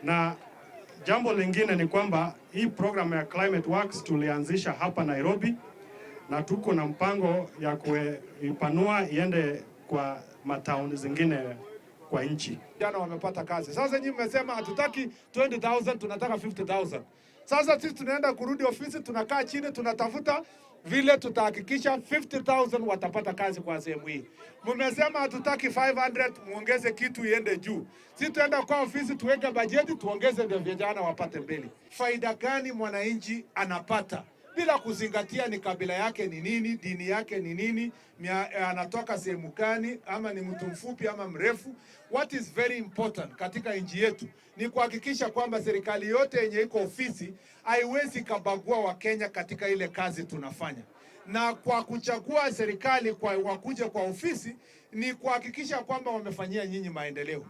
Na jambo lingine ni kwamba hii program ya Climate Works tulianzisha hapa Nairobi na tuko na mpango ya kuipanua iende kwa matauni zingine kwa nchi. Vijana wamepata kazi. Sasa nyinyi mmesema hatutaki 20,000, tunataka 50,000. Sasa sisi tunaenda kurudi ofisi, tunakaa chini, tunatafuta vile tutahakikisha 50,000 watapata kazi kwa sehemu hii. Mmesema hatutaki 500, muongeze kitu iende juu. Sisi tuenda kwa ofisi tuweke bajeti tuongeze ndio vijana wapate mbele. Faida gani mwananchi anapata bila kuzingatia ni kabila yake ni nini, dini yake ni nini, anatoka sehemu gani, ama ni mtu mfupi ama mrefu. What is very important katika nchi yetu ni kuhakikisha kwamba serikali yote yenye iko ofisi haiwezi kabagua Wakenya katika ile kazi tunafanya, na kwa kuchagua serikali kwa wakuja kwa ofisi ni kuhakikisha kwamba wamefanyia nyinyi maendeleo.